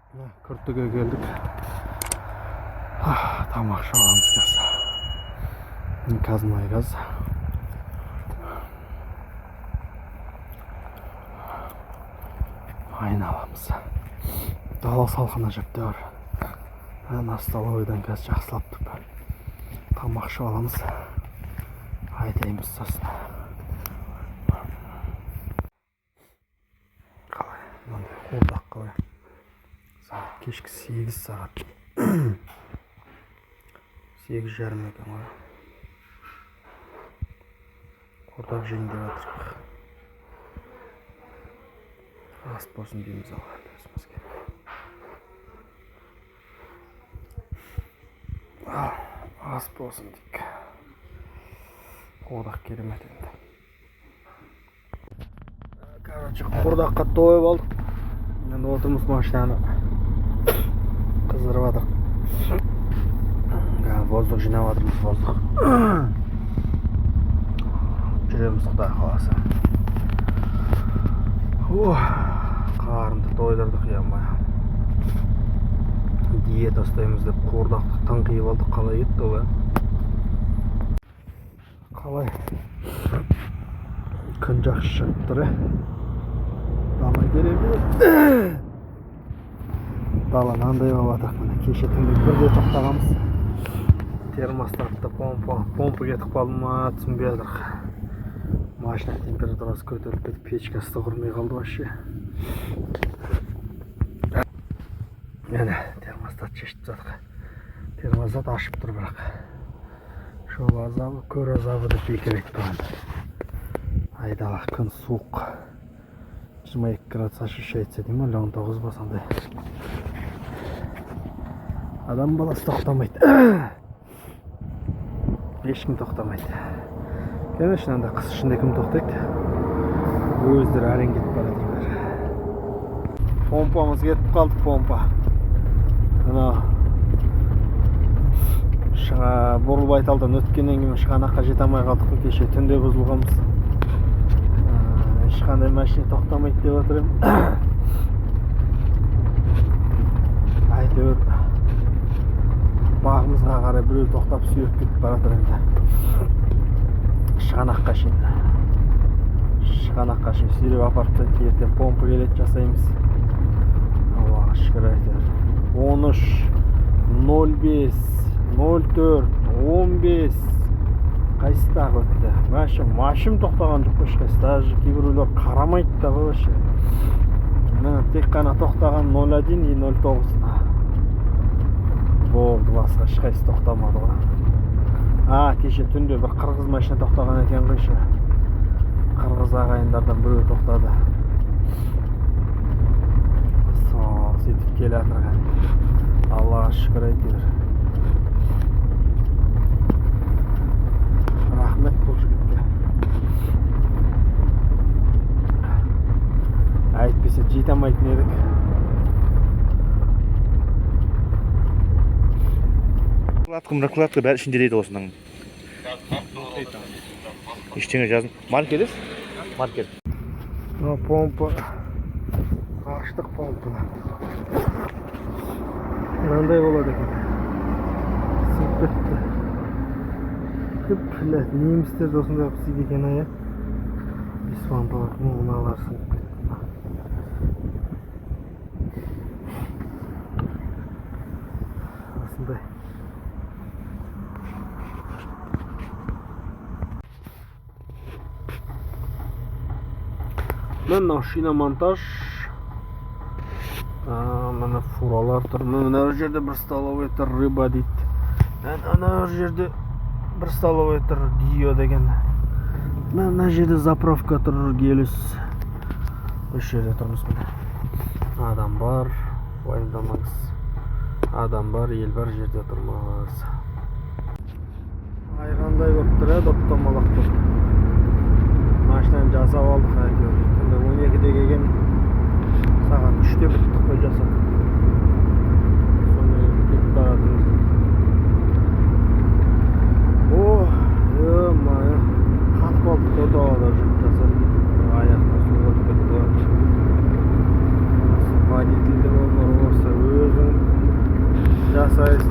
Мына Күртіге келдік. Тамақ ішіп аламыз қазір. КазМунайГаз. Айналамыз. Дала салқын әжептәуір. Ана столовыйдан қазір жақсылап тұрып тамақ ішіп аламыз. Айдаймыз сосын. Қалай? Мынандай қуырдақ қалай? Сағат кешкі 8 сағат. 8:30 екен ғой. Қуырдақ жейін деп жатырық. Ас болсын дейміз ал енді өзімізге. Ал, ас болсын дейік. Қуырдақ керемет енді. Короче, қуырдаққа тойып алдық. Енді отырмыз, машинаны қыздырып жатырық. Воздух жинап жатырмыз, воздух. Жүреміз, құдай қаласа. Ох, қарынды тойдырдық, ема. Диета ұстаймыз деп қуырдақты тыңқиып алдық. Қалай кетті ол, ә? Қалай? Күн жақсы шығып тұр, ә? Дала керемет. Дала мынандай болып жатыр. Міне, кеше түнде 1-де тоқтағанбыз. Термостатта помпа кетіп қалды ма, түсінбей жатырық. Машина температурасы көтеріліп кетіп, печкасы да құрмай қалды вообще. Міне, термостат шешіп тастадық. Термостат ашып тұр бірақ. Жол азабы, көр азабы деп бекер айтпаған. Айдала күн суық. 22 градус ощущается деймін, әлде 19 ба сондай. Адам баласы тоқтамайды. Ешкім тоқтамайды. Конечно, анда қыс ішінде кім тоқтайды? Өздері әрең кетіп бара жатыр бәрі. Помпамыз кетіп қалды, помпа. Ана Бурылбайталдан өткеннен кейін Шығанаққа жете алмай қалдық қой, кеше түнде бұзылғанбыз. Ешқандай машина тоқтамайды деп отыр едім. Әйтеуір бағымызға қарай біреу тоқтап сүйреп кетіп бара жатыр енді. Шығанаққа шейін. Шығанаққа шейін сүйреп апарып тастайды. Ертең помпа келеді, жасаймыз. Аллаға шүкір әйтеуір. 13, 05, 04, 15 қайсысы тағы өтті? Вообще машина тоқтаған жоқ қой ешқайсысы. Даже кейбіреулер қарамайды да ғой вообще. Міне, тек қана тоқтаған 01 и 09. Болды, басқа ешқайсысы тоқтамады ғой. Кеше түнде бір қырғыз машина тоқтаған екен ғой еще. Қырғыз ағайындардан біреу тоқтады. Сол, сөйтіп келе жатырған. Аллаға шүкір әйтеуір. Рахмет бұл жігітке. Әйтпесе жете алмайтын едік. Прокладка, прокладка бәрі ішінде дейді осының. Ештеңе жазын. Маркер ес? Маркер. Мына помпа. Аштық помпаны. Мынандай болады екен. Сынып кетті. Блядь, немістер де осындай қылып істейді екен, ә? Бес мыналар сынып кетті. Осындай. Мына шиномонтаж. Мына фуралар тұр. Мына жерде бір столовый тұр, рыба дейді. Ана жерде бір столовый тұр, Дио деген. Мына жерде заправка тұр, Гелюс. Осы жерде тұрмыз міне. Адам бар, уайымдамаңыз. Адам бар, ел бар жерде тұрмыз. Айғандай болып тұр, ә, доп домалақ болып. Машинаны жасап алдық әйтеуір. Түнде 12-де келген, сағат 3-те біттік қой жасап. Сонымен кетіп бара жатырмыз. О, ё-моё, қатып қалдық қой далада жүріп жасап. Аяқтан су өтіп кетті ғой. Водительдің өмірі осы Жасайсың.